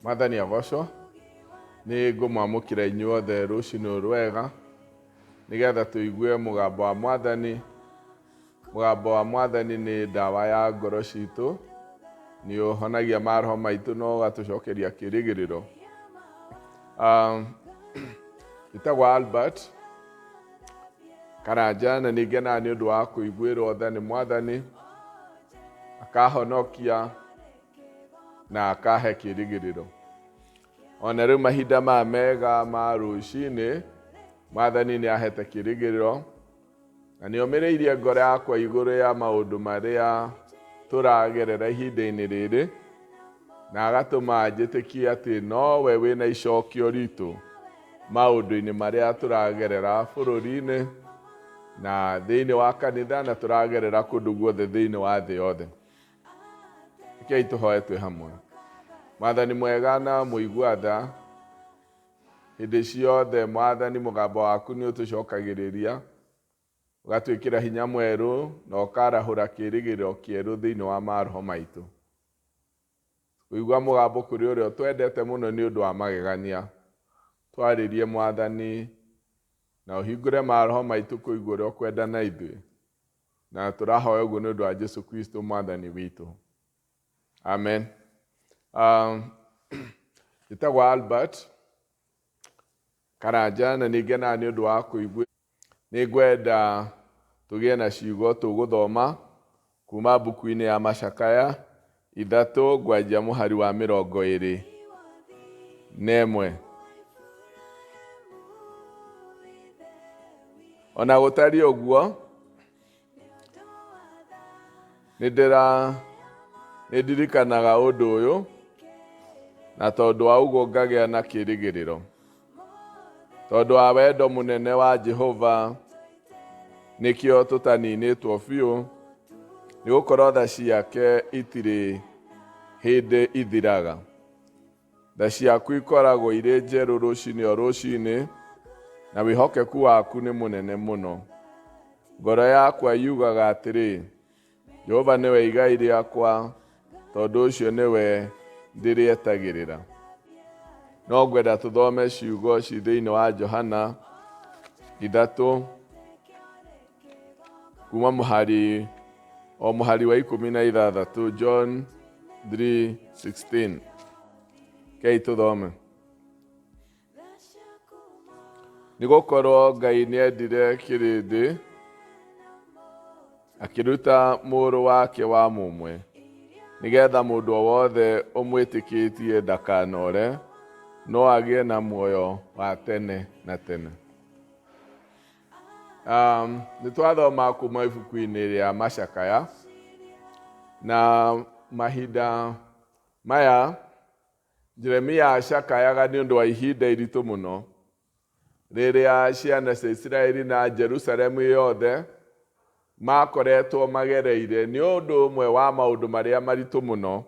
Mwathani agocwo. Nĩ ngũmwamũkĩra inyuothe rũcinĩ rwega, nĩgetha tũigue mũgambo wa Mwathani. Mũgambo wa Mwathani nĩ ndawa ya ngoro citũ, nĩ ũhonagia maroho maitũ na ũgatũcokeria kĩrĩgĩrĩro. Njĩtagwo Albert Karanja na nĩ ngenaga nĩ ũndũ wa kũiguĩrwo tha nĩ Mwathani, akahonokia na akahe kĩrĩgĩrĩro. Ona rĩu mahinda maya mega ma rũcinĩ, Mwathani nĩ ahete kĩrĩgĩrĩro na nĩ omĩrĩirie ngoro yakwa igũrũ ya maũndũ marĩa tũragerera ihinda-inĩ rĩrĩ, na agatũma njĩtĩkie atĩ nowe wĩna icokio ritũ maũndũ-inĩ marĩa tũragerera bũrũri-inĩ na thĩinĩ wa kanitha na tũragerera kũndũ guothe thĩinĩ wa thĩ yothe. Rekei tũhoe twĩ hamwe. Mwathani mwega na mũigua tha, hĩndĩ ciothe Mwathani mũgambo waku nĩ ũtũcokagĩrĩria, ũgatwĩkĩra hinya mwerũ na ũkarahũra kĩĩrĩgĩrĩro kĩerũ thĩinĩ wa maroho maitũ. Kũigua mũgambo kũrĩ ũrĩa ũtwendete mũno nĩ ũndũ wa magegania. Twarĩrie Mwathani na ũhingũre maroho maitũ kũigua ũrĩa ũkwenda na ithuĩ. Na tũrahoya ũguo nĩ ũndũ wa Jesu Kristo Mwathani witũ. Amen. Njĩtagwo Albert Karanja na nĩ ngenaga nĩ ũndũ wa kũigua. Nĩ ngwenda tũgĩe na ciugo tũgũthoma kuma mbuku-inĩ ya Macakaya 3 ngwanjia mũhari wa 21. Ona gũtariĩ ũguo, nĩ ndirikanaga ũndũ ũyũ, na tondũ wa ũguo ngagĩa na kĩĩrĩgĩrĩro. Tondũ wa wendo mũnene wa Jehova, nĩkĩo tũtaninĩtwo biũ, nĩ gũkorwo tha ciake itirĩ hĩndĩ ithiraga. Tha ciaku ikoragwo irĩ njerũ rũcinĩ o rũcinĩ, na wĩhokeku waku nĩ mũnene mũno. Ngoro yakwa yugaga atĩrĩ, Jehova nĩwe igai rĩakwa, tondũ ũcio nĩwe ndĩrĩetagĩrĩra. No ngwenda tũthome ciugo ci thĩinĩ wa Johana 3 kuma mũhari o mũhari wa 16, John 3:16. Kei tũthome. Nĩ gũkorwo Ngai nĩendire kĩrĩndĩ, akĩruta mũrũ wake wa mũmwe, nĩgetha mũndũ o wothe ũmwĩtĩkĩtie ndakanore, no agĩe na muoyo wa tene na tene. Nĩ twathoma kuma ibuku-inĩ rĩa Macakaya, na mahinda maya Jeremia acakayaga nĩ ũndũ wa ihinda iritũ mũno, rĩrĩa ciana cia Isiraeli na Jerusalemu yothe makoretwo magereire. Nĩ ũndũ ũmwe wa maũndũ marĩa maritũ mũno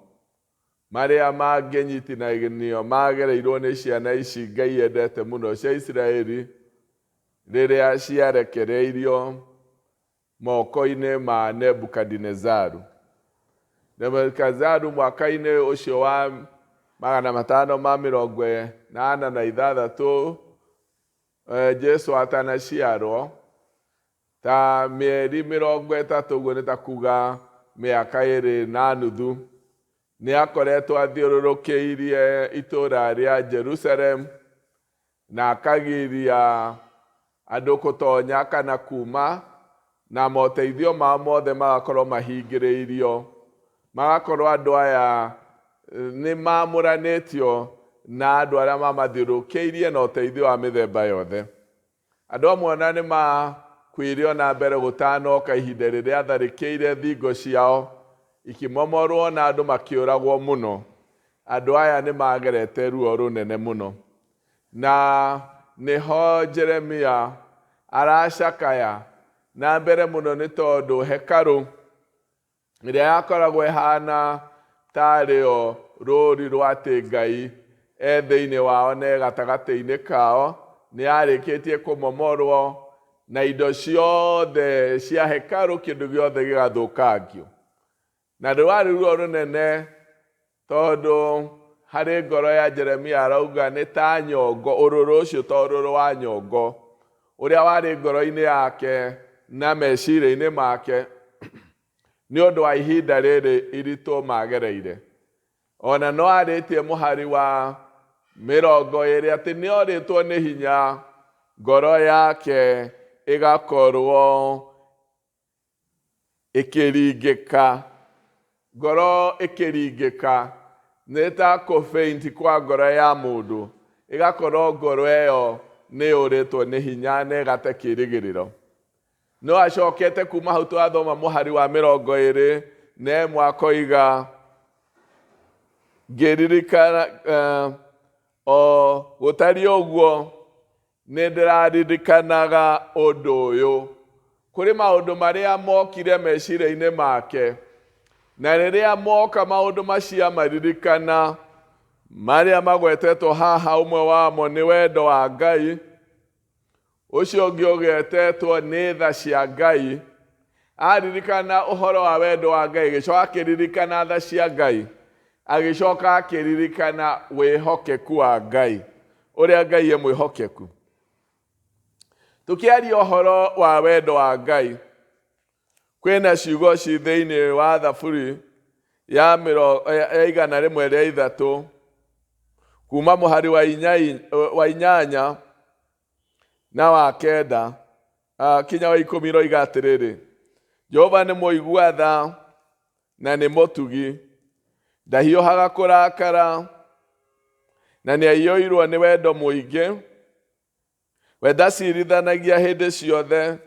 marĩa mangĩnyitithanio magereirwo nĩ ciana ici Ngai endete mũno cia Isiraeli rĩrĩa ciarekereirio moko-inĩ ma Nebukadinezaru. Nebukadinezaru mwaka-inĩ ũcio wa 586 Jesu atanaciarwo, ta mĩeri 30 ũguo nĩ ta kuga mĩaka ĩrĩ na nuthu, nĩ akoretwo athiũrũrũkĩirie itũũra rĩa Jerusalem na akagiria andũ gũtonya kana kuma, na moteithio mao mothe magakorwo mahingĩrĩirio. Magakorwo andũ aya nĩ mamũranĩtio na andũ arĩa mamathiũrũrũkĩirie na ũteithio wa mĩthemba yothe. Andũ amwe ona nĩ makuire ona mbere gũtanoka ihinda rĩrĩa atharĩkĩire thingo ciao ikĩmomorwo na andũ makĩũragwo mũno. Andũ aya nĩ magerete ruo rũnene mũno. Na nĩho Jeremia aracakaya na mbere mũno nĩ tondũ hekarũ ĩrĩa yakoragwo ĩhana tarĩ o rũũri rwa atĩ Ngai e thĩinĩ wao na e gatagatĩ-inĩ kao, nĩ yarĩkĩtie kũmomorwo na indo ciothe cia hekarũ, kĩndũ gĩothe gĩgathũkangio. Na rwarĩ ruo rũnene tondũ harĩ ngoro ya Jeremia arauga nĩ ta nyongo, ũrũrũ ũcio ta ũrũrũ wa nyongo ũrĩa warĩ ngoro-inĩ yake na meciria-inĩ make nĩ ũndũ wa ihinda rĩrĩ iritũ magereire. Ona no arĩtie mũhari wa 20 atĩ nĩ orĩtwo nĩ hinya, ngoro yake ĩgakorwo ĩkĩringĩka. Ngoro ĩkĩringĩka nĩ ta kũfaint kwa ngoro ya mũndũ, ĩgakorwo ngoro ĩyo nĩ yũrĩtwo nĩ hinya na ĩgate kĩĩrĩgĩrĩro. No acokete kuma hau twathoma mũhari wa 21 akoiga, ngĩririkana, o gũtariĩ ũguo nĩ ndĩraririkanaga ũndũ ũyũ. Kũrĩ maũndũ marĩa mokire meciria-inĩ make, na rĩrĩa moka maũndũ macio amaririkana, marĩa magwetetwo haha, ũmwe wamo nĩ wendo wa Ngai, ũcio ũngĩ ũgetetwo nĩ tha cia Ngai. Aririkana ũhoro wa wendo wa Ngai, agĩcoka akĩririkana tha cia Ngai, agĩcoka akĩririkana wĩhokeku wa Ngai, ũrĩa Ngai e mwĩhokeku. Tũkĩaria ũhoro wa wendo wa Ngai, kwĩna ciugo ci thĩinĩ wa Thaburi ya 103 kuma mũhari wa 8 na wa 9 kinya wa 10 iroiga atĩrĩrĩ, Jehova nĩ mũigua tha na nĩ mũtugi, ndahiũhaga kũrakara na nĩ aiyũirwo nĩ wendo mũingĩ. We ndacirithanagia hĩndĩ ciothe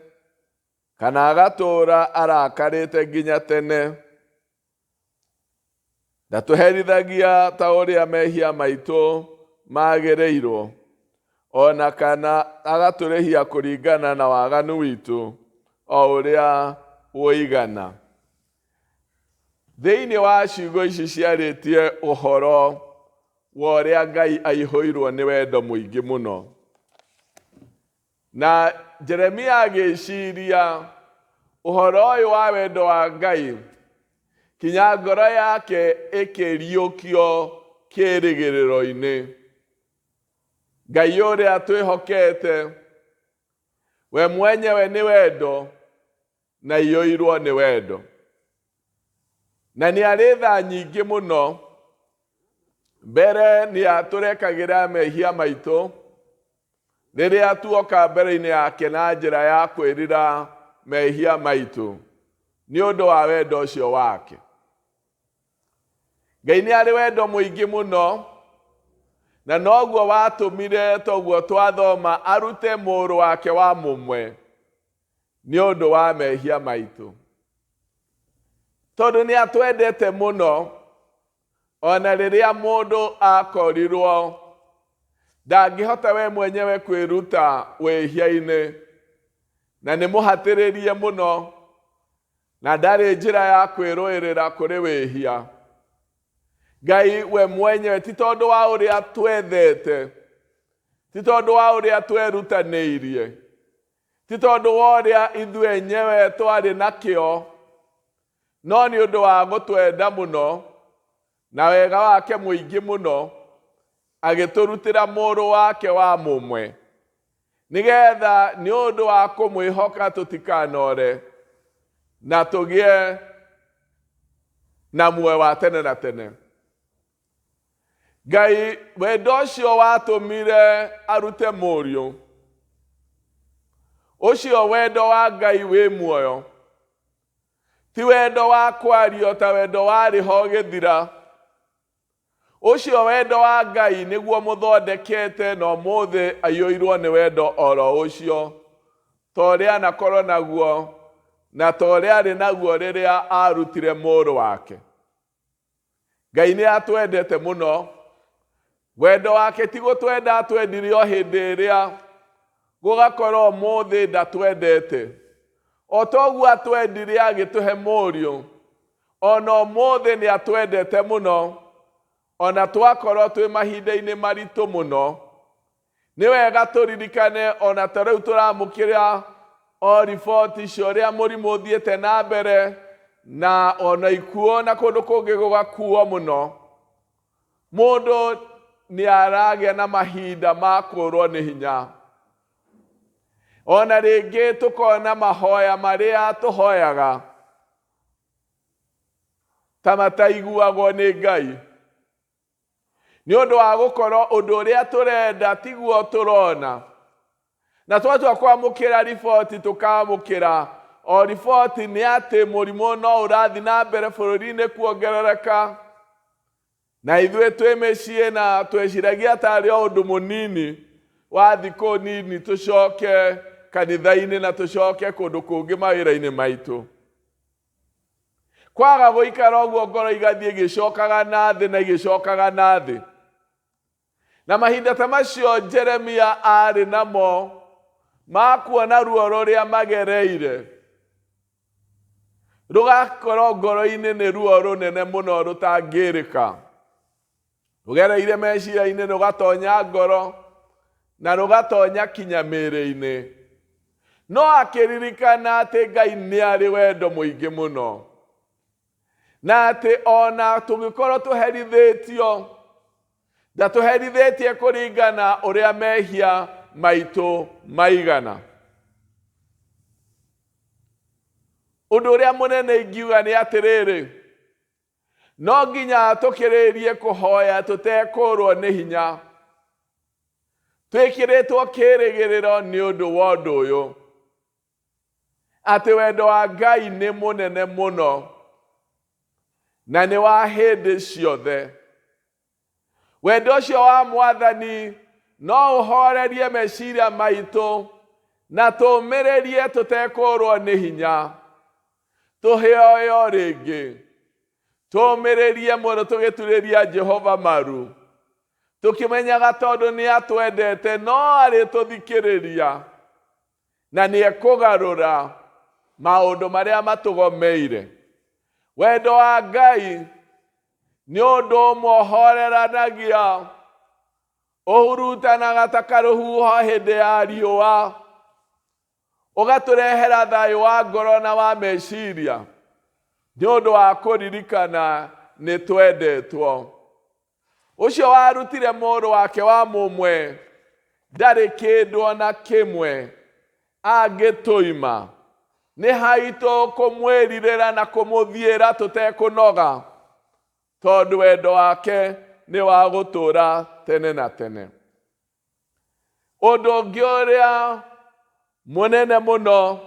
kana agatũũra arakarĩte nginya tene. Ndatũherithagia ta ũrĩa mehia maitũ magĩrĩirwo, ona kana agatũrĩhia kũringana na waganu witũ o ũrĩa ũigana. Thĩinĩ wa ciugo ici ciarĩtie ũhoro wa ũrĩa Ngai aihũirwo nĩ wendo mũingĩ mũno. Na Jeremia agĩciria ũhoro ũyũ wa wendo wa Ngai, kinya ngoro yake ĩkĩriũkio kĩĩrĩgĩrĩro-inĩ. Ngai ũrĩa twĩhokete, we mwenyewe nĩ wendo na iyũirwo nĩ wendo. Na nĩ arĩ tha nyingĩ mũno. Mbere nĩ atũrekagĩra mehia maitũ rĩrĩa tuoka mbere-inĩ yake na njĩra ya kwĩrira mehia maitũ nĩ ũndũ wa wendo ũcio wake. Ngai nĩ arĩ wendo mũingĩ mũno, na noguo watũmire toguo twathoma arute mũrũ wake wa mũmwe nĩ ũndũ wa mehia maitũ. Tondũ nĩ atwendete mũno, ona rĩrĩa mũndũ akorirwo ndangĩhota we mwenyewe kwĩruta wĩhia-inĩ, na nĩ mũhatĩrĩrie mũno, na ndarĩ njĩra ya kwĩrũĩrĩra kũrĩ wĩhia. Ngai we mwenyewe ti tondũ wa ũrĩa twethete, ti tondũ wa ũrĩa twerutanĩirie, ti tondũ wa ũrĩa ithuĩ enyewe twarĩ nakĩo, no nĩ ũndũ wa gũtwenda mũno na wega wake mũingĩ mũno, agĩtũrutĩra mũrũ wake wa mũmwe, nĩgetha nĩ ũndũ wa kũmwĩhoka tũtikanore na tũgĩe na muoyo wa tene na tene. Ngai wendo ũcio watũmire arute mũriũ, ũcio wendo wa Ngai wĩ muoyo, ti wendo wa kwario ta wendo warĩ ho ũgĩthira. Ũcio wendo wa Ngai nĩguo mũthondekete na ũmũthĩ aiyũirwo nĩ wendo oro ũcio, ta ũrĩa anakorwo naguo na ta ũrĩa arĩ naguo rĩrĩa arutire mũrũ wake. Ngai nĩ atwendete mũno. Wendo wake ti gũtwenda atwendire o hĩndĩ ĩrĩa, gũgakorwo ũmũthĩ ndatwendete. O toguo atwendire agĩtũhe mũriũ, ona ũmũthĩ nĩ atwendete mũno, ona twakorwo twĩ mahinda-inĩ maritũ mũno. Nĩ wega tũririkane ona ta rĩu tũramũkĩra o riboti cia ũrĩa mũrimũ ũthiĩte na mbere, na ona ikuũ na kũndũ kũngĩ gũgakuo mũno. Mũndũ nĩ aragĩa na mahinda ma kũrwo nĩ hinya. Ona rĩngĩ tũkona mahoya marĩa tũhoyaga ta mataiguagwo nĩ Ngai. Nĩ ũndũ wa gũkorwo ũndũ ũrĩa tũrenda tiguo tũrona. Na twatua kwamũkĩra riboti tũkamũkĩra o riboti nĩ atĩ mũrimũ no ũrathiĩ na mbere bũrũri-inĩ kuongerereka. Na ithuĩ twĩ mĩciĩ na tweciragia tarĩ o ũndũ mũnini wa thikũ nini tũcoke kanitha-inĩ na tũcoke kũndũ kũngĩ mawĩra-inĩ maitũ. Kwaga gũikara ũguo ngoro igathiĩ igĩcokaga na thĩ na igĩcokaga na thĩ. Na mahinda ta macio Jeremia aarĩ namo ma kuona ruo rũrĩa magereire rũgakorwo ngoro-inĩ nĩ ruo rũnene mũno rũtangĩrĩka. Rũgereire meciria-inĩ rũgatonya ngoro na rũgatonya kinya mĩĩrĩ-inĩ. No akĩririkana atĩ Ngai nĩ arĩ wendo mũingĩ mũno na atĩ ona tũngĩkorwo tũherithĩtio ndatũherithĩtie kũringana ũrĩa mehia maitũ maigana. Ũndũ ũrĩa mũnene ingiuga nĩ atĩrĩrĩ, no nginya tũkĩrĩrie kũhoya tũtekũrwo nĩ hinya, twĩkĩrĩtwo kĩrĩgĩrĩro nĩ ũndũ wa ũndũ ũyũ, atĩ wendo wa Ngai nĩ mũnene mũno na nĩ wa hĩndĩ ciothe. Wendo ũcio wa Mwathani no ũhorerie meciria maitũ na tũũmĩrĩrie tũtekũrwo nĩ hinya. Tũhĩoyo rĩngĩ, tũũmĩrĩrie mũno tũgĩturĩria Jehova maru, tũkĩmenyaga tondũ nĩ atwendete no arĩtũthikĩrĩria na nĩ ekũgarũra maũndũ marĩa matũgomeire. Wendo wa Ngai nĩ ũndũ ũmwe ũhoreranagia, ũhurutanaga ta karũhuho hĩndĩ ya riũa, ũgatũrehera thayũ wa ngoro na wa meciria nĩ ũndũ wa kũririkana nĩ twendetwo. Ũcio warutire mũrũ wake wa mũmwe ndarĩ kĩndũ ona kĩmwe angĩtũima. Nĩ haitũ kũmwĩrirĩra na kũmũthiĩra tũtekũnoga, tondũ wendo wake nĩ wa gũtũũra tene na tene. Ũndũ ũngĩ ũrĩa mũnene mũno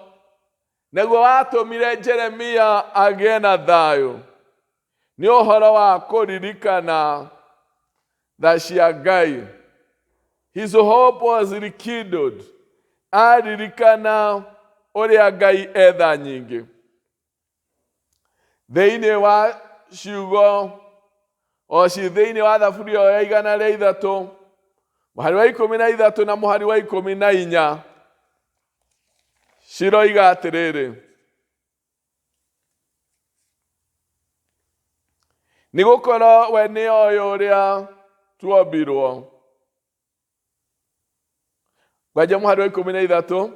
nĩguo watũmire Jeremia agĩe na thayũ nĩ ũhoro wa kũririkana tha cia Ngai. His hope was rekindled. Aririkana ũrĩa Ngai etha nyingĩ. Thĩinĩ wa ciugo o ci thĩinĩ wa thaburi ĩyo ya 103 mũhari wa 13 na mũhari wa 14 ciroiga atĩrĩrĩ, nĩ gũkorwo we nĩ oĩ ũrĩa tuombirwo. Ngwanja mũhari wa 13,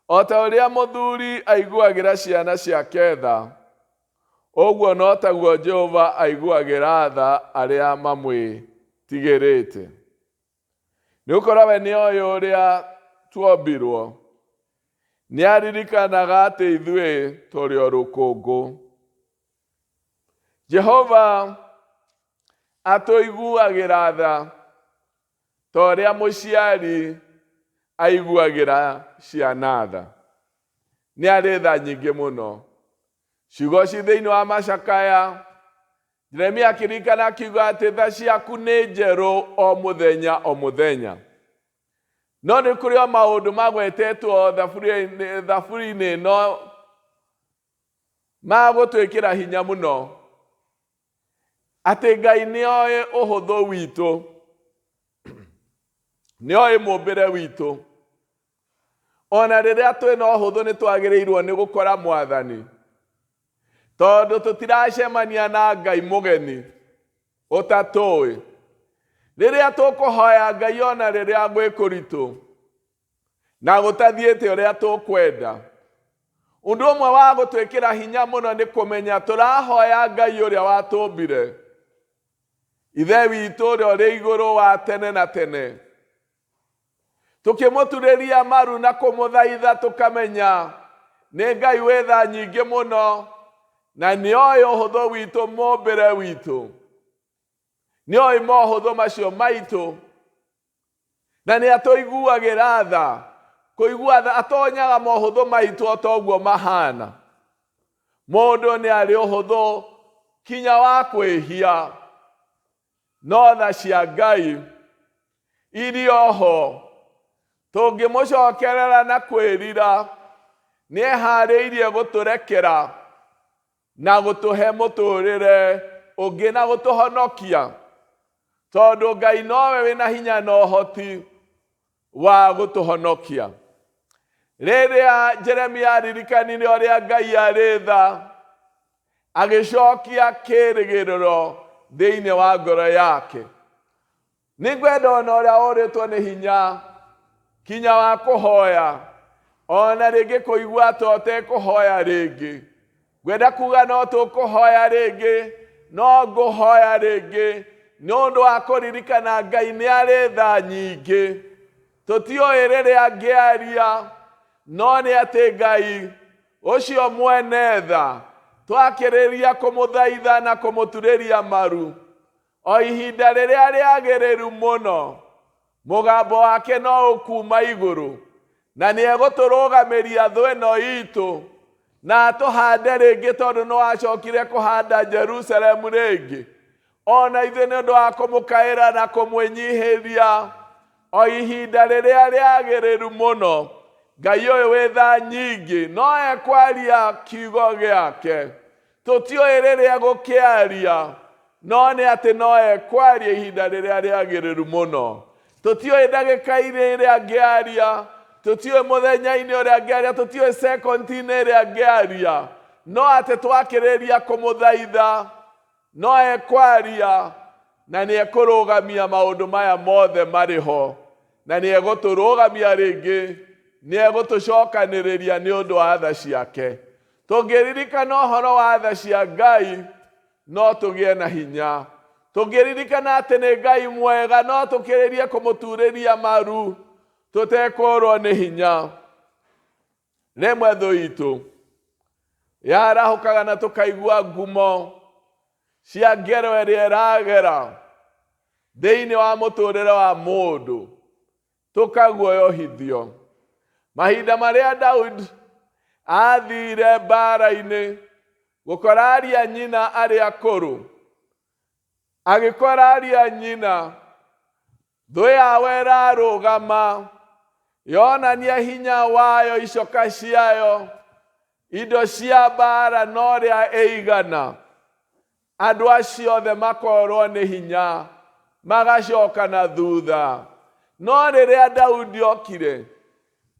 o ta ũrĩa mũthuri aiguagĩra ciana ciake tha, ũguo no taguo Jehova aiguagĩra tha arĩa mamwĩtigĩrĩte. Nĩ gũkorwo we nĩ oĩ ũrĩa tuombirwo, nĩ aririkanaga atĩ ithuĩ tũrĩ o rũkũngũ. Jehova atũiguagĩra tha ta ũrĩa mũciari aiguagĩra ciana tha. Nĩ arĩ tha nyingĩ mũno. Ciugo ci thĩinĩ wa macakaya, Jeremia akĩririkana akiuga atĩ tha ciaku nĩ njerũ o mũthenya o mũthenya. No nĩ kũrĩ o maũndũ magwetetwo thaburi-inĩ ĩno ma gũtwĩkĩra hinya mũno, atĩ Ngai nĩ oĩ ũhũthũ witũ, nĩ oĩ mũmbĩre witũ. Ona rĩrĩa twĩna ũhũthũ nĩ twagĩrĩirwo nĩ gũkora Mwathani, tondũ tũtiracemania na Ngai mũgeni ũtatũĩ. Rĩrĩa tũkũhoya Ngai ona rĩrĩa gwĩ kũritũ na gũtathiĩte ũrĩa tũkwenda, ũndũ ũmwe wa gũtwĩkĩra hinya mũno nĩ kũmenya tũrahoya Ngai ũrĩa watũmbire. Ithe witũ ũrĩa ũrĩ igũrũ wa tene na tene, tũkĩmũturĩria maru na kũmũthaitha tũkamenya nĩ Ngai wĩ tha nyingĩ mũno na nĩoĩ ũhũthũ witũ mũmbĩre witũ, nĩoĩ mohũthũ macio maitũ na nĩ atũiguagĩra tha. Kũigua tha atonyaga mohũthũ maitũ o ta ũguo mahana. Mũndũ nĩ arĩ ũhũthũ kinya wa kwĩhia, no tha cia Ngai irĩ oho. Tũngĩmũcokerera na kwĩrira, nĩ eharĩirie gũtũrekera na gũtũhe mũtũrĩre ũngĩ na gũtũhonokia, tondũ Ngai nowe wĩna hinya na ũhoti wa gũtũhonokia. Rĩrĩa Jeremia aririkanire ũrĩa Ngai arĩ tha, agĩcokia kĩĩrĩgĩrĩro thĩinĩ wa ngoro yake. Nĩngwenda ona ũrĩa ũrĩtwo nĩ hinya kinya wa kũhoya, ona rĩngĩ kũigua ta ũtekũhoya rĩngĩ. Ngwenda kuga no tũkũhoya rĩngĩ, no ngũhoya rĩngĩ nĩ ũndũ wa kũririkana Ngai nĩ arĩ tha nyingĩ. Tũtiũĩ rĩrĩa angĩaria, no nĩ atĩ Ngai ũcio mwene tha twakĩrĩria kũmũthaitha na kũmũturĩria maru o ihinda rĩrĩa rĩagĩrĩru mũno, mũgambo wake no ũkuuma igũrũ, na nĩ egũtũrũgamĩria thũ ĩno itũ na atũhande rĩngĩ, tondũ nĩ wacokire kũhanda Jerusalemu rĩngĩ. Ona ithuĩ nĩ ũndũ wa kũmũkaĩra na kũmwĩnyihĩria o ihinda rĩrĩa rĩagĩrĩru mũno, Ngai ũyũ wĩ tha nyingĩ no ekwaria kiugo gĩake. Tũtiũĩ rĩrĩa egũkĩaria, no nĩ atĩ no ekwaria ihinda rĩrĩa rĩagĩrĩru mũno. Tũtiũĩ ndagĩka-inĩ ĩrĩa angĩaria, tũtiũĩ mũthenya-inĩ ũrĩa angĩaria, tũtiũĩ sekondi-inĩ ĩrĩa angĩaria, no atĩ twakĩrĩria kũmũthaitha no ekwaria na nĩ ekũrũgamia maũndũ maya mothe marĩ ho, na nĩ egũtũrũgamia rĩngĩ, nĩ egũtũcokanĩrĩria nĩ ũndũ wa tha ciake. Tũngĩririkana ũhoro wa tha cia Ngai no tũgĩe na hinya. Tũngĩririkana atĩ nĩ Ngai mwega no tũkĩrĩrie kũmũturĩria maru tũtekũrwo nĩ hinya. Rĩmwe thũ itũ yarahũkaga na tũkaigua ngumo cia ngero ĩrĩa ĩragera thĩinĩ wa mũtũrĩre wa mũndũ, tũkaguoyohithio. Mahinda marĩa Daudi athire mbara-inĩ gũkora aria nyina arĩa akũrũ, agĩkora aria nyina thũ yao ĩrarũgama yonania hinya wayo, icoka ciayo, indo cia mbara na ũrĩa ĩigana. Andũ acio othe makorwo nĩ hinya, magacoka na thutha. No rĩrĩa Daudi okire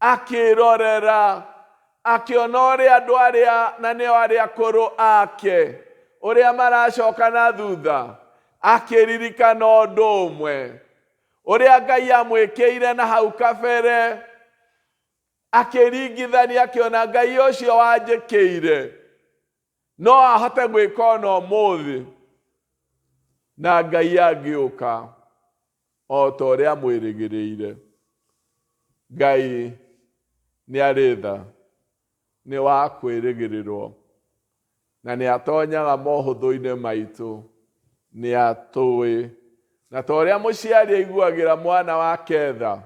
akĩrorera, akĩona ũrĩa andũ arĩa na nĩo arĩa akũrũ ake ũrĩa maracoka na thutha, akĩririkana ũndũ ũmwe ũrĩa Ngai amwĩkĩire na hau kabere, akĩringithania, akĩona Ngai ũcio wanjĩkĩire no ahote gwĩka ona ũmũthĩ, na Ngai angĩũka o ta ũrĩa amwĩrĩgĩrĩire. Ngai nĩ arĩ tha, nĩ wa kwĩrĩgĩrĩrwo, na nĩ atonyaga mohũthũ-inĩ maitũ, nĩ atũĩ. Na ta ũrĩa mũciari aiguagĩra mwana wake tha,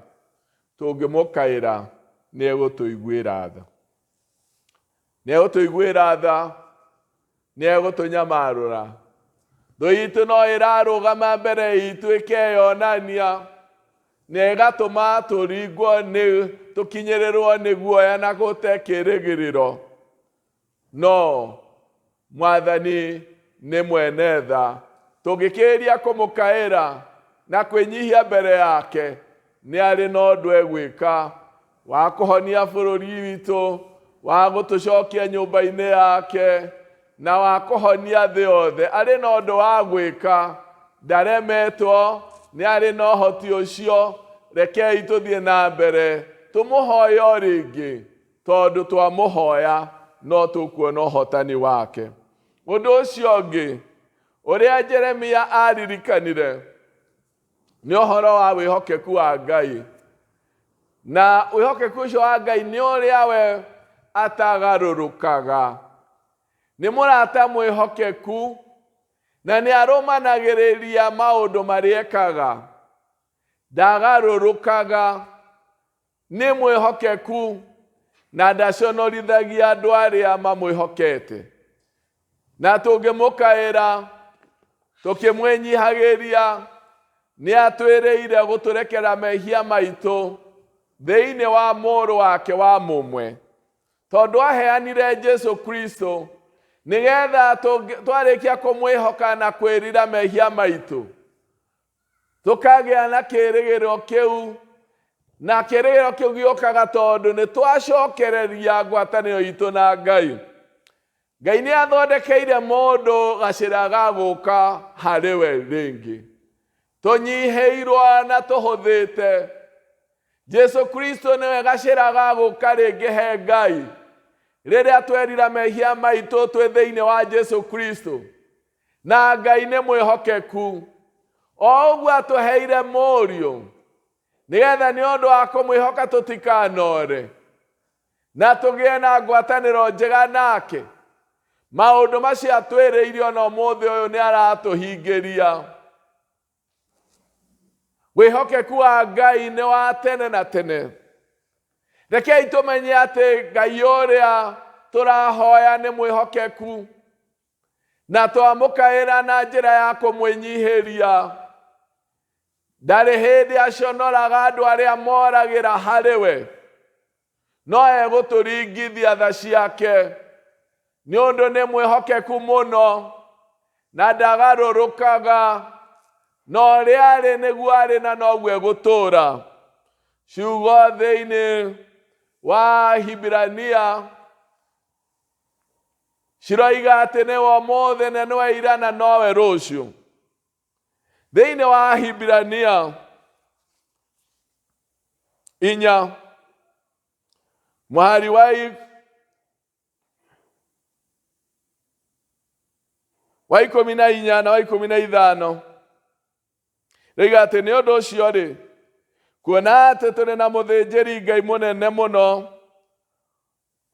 tũngĩmũkaĩra nĩ egũtũiguĩra tha. Nĩ egũtũiguĩra tha, nĩ egũtũnyamarũra. Thũ itũ no ĩrarũgama mbere itũ ĩkeyonania na ĩgatũma tũringwo nĩ tũkinyĩrĩrwo nĩ guoya na gũte kĩĩrĩgĩrĩro. No Mwathani nĩ mwene tha, tũngĩkĩrĩria kũmũkaĩra na kwĩnyihia mbere yake, nĩ arĩ na ũndũ egwĩka wa kũhonia bũrũri witũ, wa gũtũcokia nyũmba-inĩ yake, na wa kũhonia thĩ yothe. Arĩ na ũndũ wa gwĩka, ndaremetwo, nĩ arĩ na ũhoti ũcio. Rekei tũthiĩ na mbere tũmũhoye o rĩngĩ, tondũ twamũhoya no tũkuona ũhotani wake. Ũndũ ũcio ũngĩ, Ũrĩa Jeremia aririkanire nĩ ũhoro wa wĩhokeku wa Ngai. Na wĩhokeku ũcio wa Ngai nĩ ũrĩa we atagarũrũkaga. Nĩ mũrata mwĩhokeku na nĩ arũmanagĩrĩria maũndũ marĩa ekaga. Ndagarũrũkaga, nĩ mwĩhokeku na ndaconorithagia andũ arĩa mamwĩhokete. Na tũngĩmũkaĩra tũkĩmwĩnyihagĩria, nĩ atwĩrĩire gũtũrekera mehia maitũ thĩinĩ wa mũrũ wake wa mũmwe. Tondũ aheanire Jesu Kristo nĩgetha twarĩkia kũmwĩhoka na kwĩrira mehia maitũ, tũkagĩa na kĩĩrĩgĩrĩro kĩu, na kĩĩrĩgĩrĩro kĩu gĩũkaga tondũ nĩ twacokereria ngwatanĩro itũ na Ngai. Ngai nĩ athondekeire mũndũ gacĩra ga gũka harĩ we rĩngĩ. Tũnyihĩirwo na tũhũthĩte. Jesu Kristo nĩwe gacĩra ga gũka rĩngĩ he Ngai. Rĩrĩa twerira mehia maitũ twĩ thĩinĩ wa Jesu Kristo. Na Ngai nĩ mwĩhokeku. O ũguo atũheire mũriũ, nĩgetha nĩ ũndũ wa kũmwĩhoka tũtikanore, na tũgĩe na ngwatanĩro njega nake. Maũndũ macio atwĩrĩire ona ũmũthĩ ũyũ nĩ aratũhingĩria. Wĩhokeku wa Ngai nĩ wa tene na tene. Rekei tũmenye atĩ Ngai ũrĩa tũrahoya nĩ mwĩhokeku, na twamũkaĩra na njĩra ya kũmwĩnyihĩria. Ndarĩ hĩndĩ aconoraga andũ arĩa moragĩra harĩ we, no egũtũringithia tha ciake, nĩ ũndũ nĩ mwĩhokeku mũno na ndagarũrũkaga, na ũrĩa arĩ nĩguo arĩ na noguo egũtũũra. Ciugo thĩinĩ wa Hibirania ciroiga atĩ nĩwe ũmũthĩ na nĩwe ira na nowe rũciũ. Thĩinĩ wa Hibirania 4 mũhari wa 14 na wa 15 rĩiga atĩ nĩ ũndũ ũcio rĩ, kuona atĩ tũrĩ na mũthĩnjĩri Ngai mũnene mũno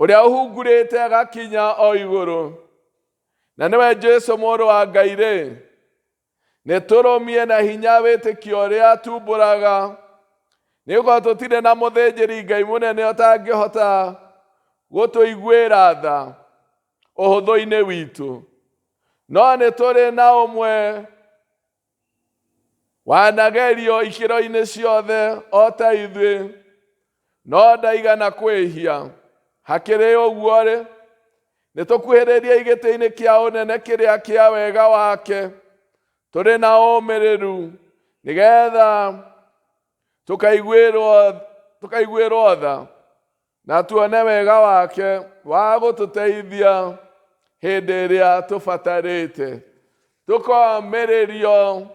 ũrĩa ũhungurĩte agakinya o igũrũ, na nĩwe Jesu mũrũ wa Ngai rĩ, nĩ tũrũmie na hinya wĩtĩkio ũrĩa tumbũraga, nĩ gũkorwo tũtirĩ na mũthĩnjĩri Ngai mũnene ũtangĩhota gũtũiguĩra tha ũhũthũ-inĩ witũ, no nĩ tũrĩ na ũmwe wanagerio ikĩro-inĩ ciothe o ta ithuĩ, no ndaigana kwĩhia. Hakĩrĩ ũguo-rĩ, nĩ tũkuhĩrĩriei gĩtĩ-inĩ kĩa ũnene kĩrĩa kĩa wega wake, tũrĩ na ũmĩrĩru, nĩgetha tũkaiguĩrwo tha na tuone wega wake wa gũtũteithia hĩndĩ ĩrĩa tũbatarĩte. Tũkomĩrĩrio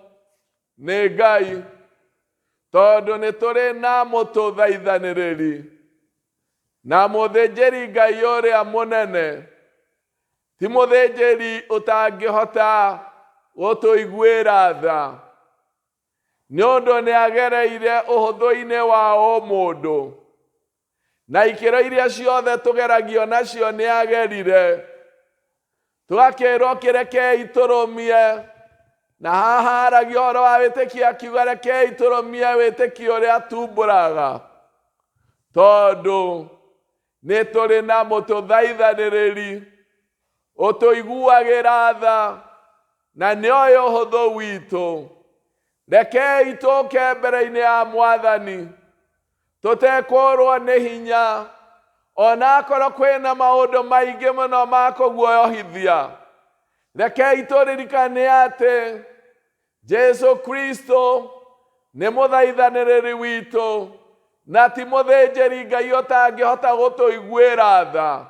nĩ Ngai tondũ nĩ tũrĩ na mũtũthaithanĩrĩri na mũthĩnjĩri Ngai ũrĩa mũnene, ti mũthĩnjĩri ũtangĩhota gũtũiguĩra tha, nĩ ũndũ nĩ agereire ũhũthũ-inĩ wa ũmũndũ, na ikĩro iria ciothe tũgeragio nacio nĩ agerire. Tũgakĩrwo kĩrekei tũrũmie, na haha aragia ũhoro wa wĩtĩkio akiuga rekei tũrũmie wĩtĩkio ũrĩa tumbũraga, tondũ nĩ tũrĩ na mũtũthaithanĩrĩri ũtũiguagĩra tha na nĩ oĩ ũhũthũ witũ. Rekei tũke mbere-inĩ ya Mwathani tũtekũrwo nĩ hinya, ona akorwo kwĩna maũndũ maingĩ mũno ma kũguoyohithia. Rekei tũririkane atĩ Jesu Kristo nĩ mũthaithanĩrĩri witũ na ti mũthĩnjĩri Ngai ũtangĩhota gũtũiguĩra tha.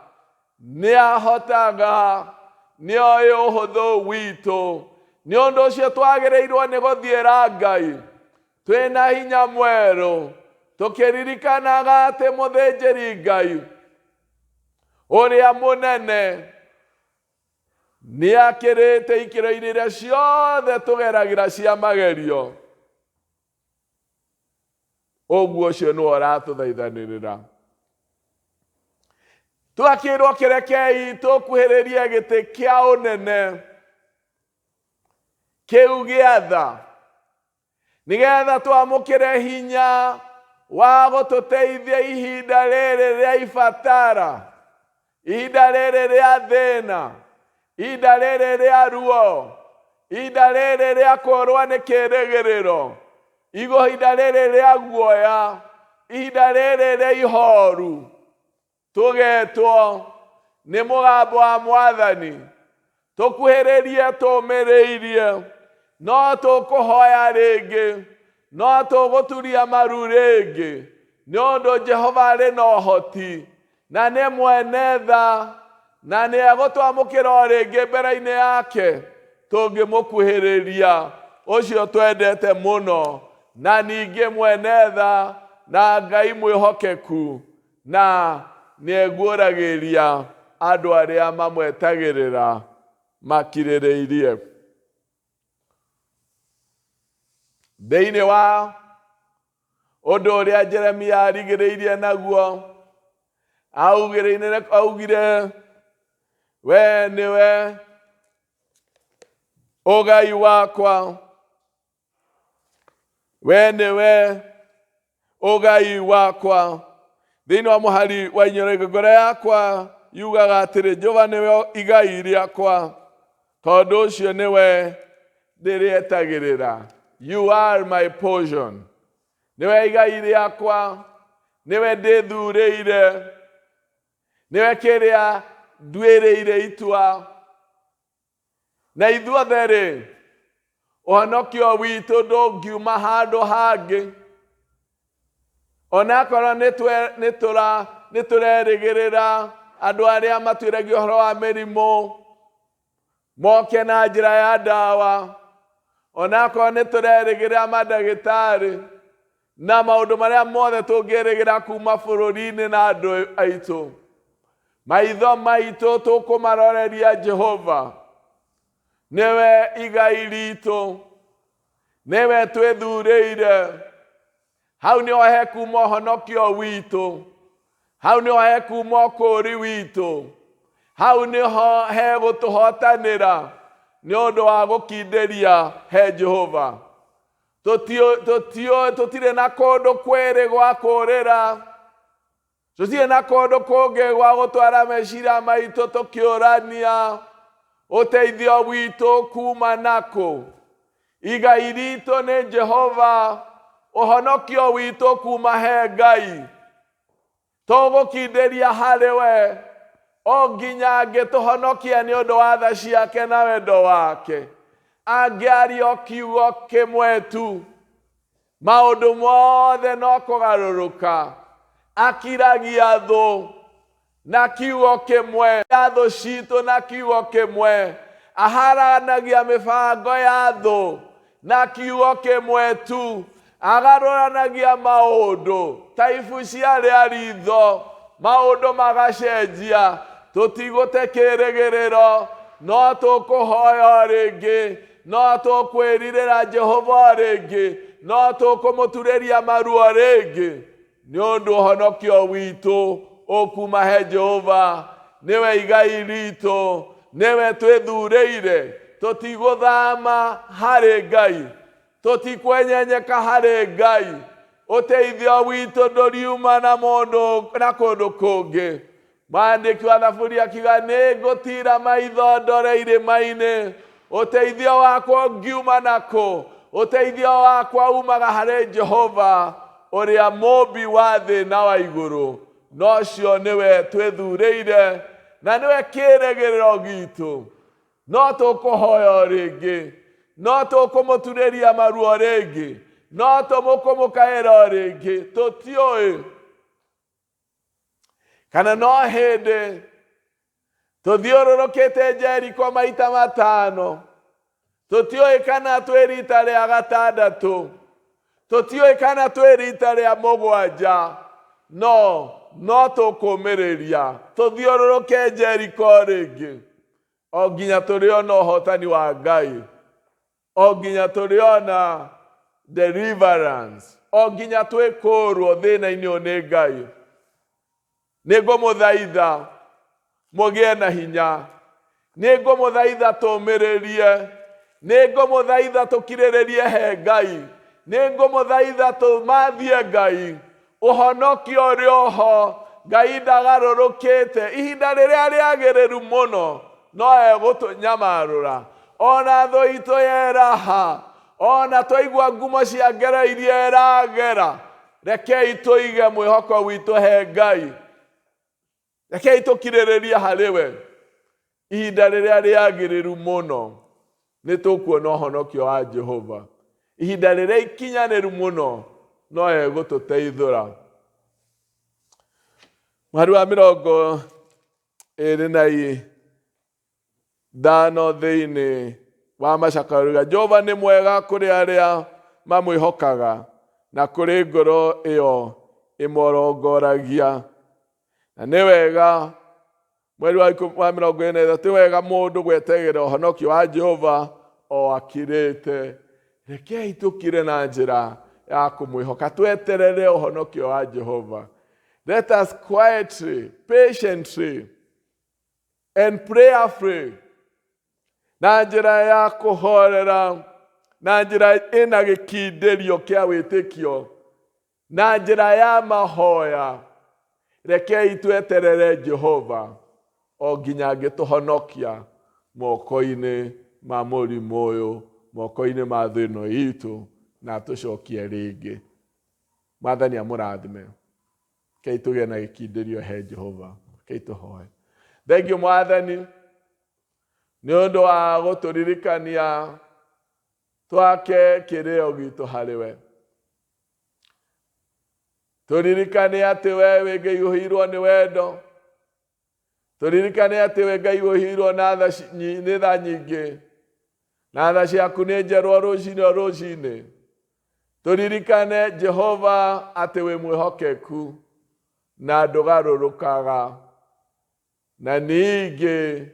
Nĩ ahotaga, nĩ oĩ ũhũthũ witũ. Nĩ ũndũ ũcio twagĩrĩirwo nĩ gũthiĩra Ngai twĩna hinya mwerũ, tũkĩririkanaga atĩ mũthĩnjĩri Ngai ũrĩa mũnene Nĩ akĩrĩte ikĩro iria ciothe tũgeragĩra cia magerio. Ũguo ũcio nĩwe ũratũthaithanĩrĩra. Twakĩrwo kĩrekei tũkuhĩrĩrie gĩtĩ kĩa ũnene kĩu gĩa tha, nĩgetha twamũkĩre hinya wa gũtũteithia ihinda rĩrĩ rĩa ibatara, ihinda rĩrĩ rĩa thĩna, ihinda rĩrĩ rĩa ruo, ihinda rĩrĩ rĩa kũrwo nĩ kĩrĩgĩrĩro, ihinda rĩrĩ rĩa guoya, ihinda rĩrĩ rĩa ihoru. Tũgetwo nĩ mũgambo wa Mwathani, tũkuhĩrĩrie tũmĩrĩirie, no tũkũhoya rĩngĩ, no tũgũturia maru rĩngĩ, nĩ ũndũ Jehova arĩ na ũhoti na nĩ mwene tha, na nĩ egũtwamũkĩra o rĩngĩ mbere-inĩ yake tũngĩmũkuhĩrĩria, ũcio twendete mũno, na ningĩ mwene tha na Ngai mwĩhokeku, na nĩ eguũragĩria andũ arĩa mamwetagĩrĩra makirĩrĩirie. Thĩinĩ wa ũndũ ũrĩa Jeremia arigĩrĩirie naguo, augire, we nĩwe ũgai wakwa, we nĩwe ũgai wakwa. Thĩinĩ wa mũhari wa inyoro, ngoro yakwa yugaga atĩrĩ, Jehova nĩwe igai rĩakwa, tondũ ũcio nĩwe ndĩrĩetagĩrĩra. You are my portion. Nĩwe igai rĩakwa, nĩwe ndĩthurĩire, nĩwe kĩrĩa nduĩrĩire itua. Na ithuothe rĩ, ũhonokio witũ ndũngiuma handũ hangĩ, onakorwo nĩ tũrerĩgĩrĩra andũ arĩa matuĩragia ũhoro wa mĩrimũ moke na njĩra ya ndawa, onakorwo nĩ tũrerĩgĩrĩra mandagĩtarĩ na maũndũ marĩa mothe tũngĩrĩgĩra kuma bũrũri-inĩ na andũ aitũ, maitho maitũ tũkũmaroreria Jehova. Nĩwe igai ritũ, nĩwe twĩthurĩire. Hau nĩho hekuma ũhonokio witũ, hau nĩho hekuma ũkũũri witũ, hau nĩho hegũtũhotanĩra nĩ ũndũ wa gũkindĩria he Jehova. Tũtirĩ na kũndũ kwĩrĩ gwa kũũrĩra, tũtirĩ na kũndũ kũngĩ gwa gũtwara meciria maitũ tũkĩũrania ũteithio witũ kuma nakũ. Igai ritũ nĩ Jehova, ũhonokio witũ kuma he Ngai. Tũgũkindĩria harĩ we o nginya angĩtũhonokia nĩ ũndũ wa tha ciake na wendo wake. Angĩaria o kiugo kĩmwe tu, maũndũ mothe no kũgarũrũka. Akiragia thũ na kiugo kĩmwe, ya thũ citũ na kiugo kĩmwe, aharanagia mĩbango ya thũ na kiugo kĩmwe tu, agarũranagia maũndũ ta ibu cia rĩa ritho, maũndũ magacenjia. Tũtigũte kĩrĩgĩrĩro, no tũkũhoya o rĩngĩ, no tũkwĩrirĩra Jehova o rĩngĩ, no tũkũmũturĩria maru o rĩngĩ, nĩ ũndũ ũhonokio witũ ũkuma he Jehova. Nĩwe igai ritũ, nĩwe twĩthurĩire. Tũtigũthama harĩ Ngai, tũtikwenyenyeka harĩ Ngai. Ũteithio witũ ndũriuma na mũndũ na kũndũ kũngĩ. Mwandĩki wa Thaburi akiuga, nĩ ngũtira maitho ndore irĩma-inĩ, ũteithio wakwa ũngiuma nakũ? Ũteithio wakwa umaga harĩ Jehova, ũrĩa mũmbi wa thĩ na wa igũrũ. Na ũcio nĩwe twĩthurĩire, na nĩwe kĩĩrĩgĩrĩro gitũ. No tũkũhoya o rĩngĩ, no tũkũmũturĩria maru o rĩngĩ, no tũmũkũmũkaĩra o rĩngĩ. Tũtiũĩ kana no hĩndĩ tũthiũrũrũkĩte Jeriko maita matano, tũtiũĩ kana twĩ rita rĩa gatandatũ, tũtiũĩ kana twĩ rita rĩa mũgwanja, no tũkũmĩrĩria tũthiũrũrũke Jeriko rĩngĩ. O nginya tũrĩona ũhotani wa Ngai, o nginya tũrĩona deliverance, o nginya twĩkũrwo thĩna-inĩ ũyũ nĩ Ngai. Nĩ ngũmũthaitha mũgĩe na hinya, nĩ ngũmũthaitha tũmĩrĩrie, nĩ ngũmũthaitha tũkirĩrĩrie he Ngai, nĩ ngũmũthaitha tũmathie Ngai ũhonokio ũrĩ oho. Ngai ndagarũrũkĩte, ihinda rĩrĩa rĩagĩrĩru mũno no egũtũnyamarũra. Ona thũ itũ yeraha, ona twaigua ngumo cia ngero iria ĩragera, rekei tũige mwĩhoko witũ he Ngai, rekei tũkirĩrĩrie harĩ we. Ihinda rĩrĩa rĩagĩrĩru mũno nĩ tũkuona ũhonokio wa Jehova. Ihinda rĩrĩa ikinyanĩru mũno no egũtũteithũra. Mweri wa 25 thĩinĩ wa macakaruga, Jehova nĩ mwega kũrĩ arĩa mamwĩhokaga, na kũrĩ ngoro ĩyo ĩmũrongoragia. Na nĩ wega, mweri wa 23, wega mũndũ gweterera ũhonokio wa Jehova o akirĩte. Rekei tũkire na njĩra ya kũmwĩhoka, tweterere ũhonokio wa Jehova. Let us quietly, patiently and prayerfully, na njĩra ya kũhorera, na njĩra ĩna gĩkindĩrio kĩa wĩtĩkio, na njĩra ya mahoya, rekei tweterere Jehova o nginya angĩtũhonokia moko-inĩ ma mũrimũ ũyũ, moko-inĩ ma thũ ĩno itũ, na atũcokie rĩngĩ. Mwathani amũrathime. Rekei tũgĩe na gĩkindĩrio he Jehova. Rekei tũhoe. Thengiũ Mwathani nĩ ũndũ wa gũtũririkania twake kĩrĩo gitũ harĩ we. Tũririkane atĩ we wĩ Ngai ũhĩirwo nĩ wendo, tũririkane atĩ we Ngai ũhĩirwo na tha nĩ tha nyingĩ, na tha ciaku nĩ njerũ o rũcinĩ o rũcinĩ. Tũririkane Jehova atĩ wĩ mwĩhokeku na ndũgarũrũkaga, na ningĩ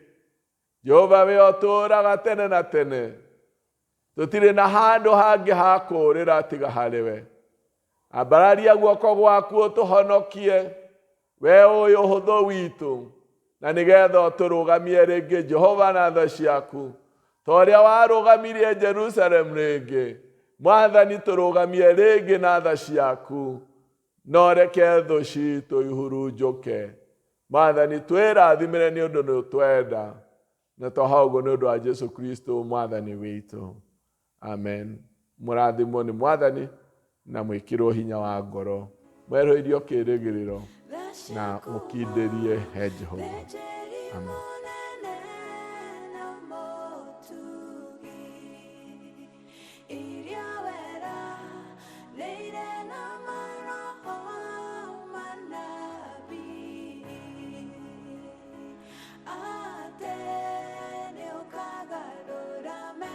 Jehova we ũtũũraga tene na tene. Tũtirĩ na handũ hangĩ ha kũũrĩra tiga harĩ we. Ambararia guoko gwaku ũtũhonokie, we ũyũ ũhũthũ witũ, na nĩgetha ũtũrũgamie rĩngĩ Jehova na tha ciaku, ta ũrĩa warũgamirie Jerusalem rĩngĩ. Mwathani, tũrũgamie rĩngĩ na tha ciaku, na ũreke thũ citũ ihurunjũke. Mwathani, twĩrathimĩre nĩ ũndũ nĩ ũtwenda, na twahoya ũguo nĩ ũndũ wa Jesu Kristo Mwathani witũ. Amen. Mũrathimwo nĩ Mwathani na mwĩkĩrwo hinya wa ngoro, mwerũhĩrio kĩĩrĩgĩrĩro na mũkindĩrie he Jehova. Amen.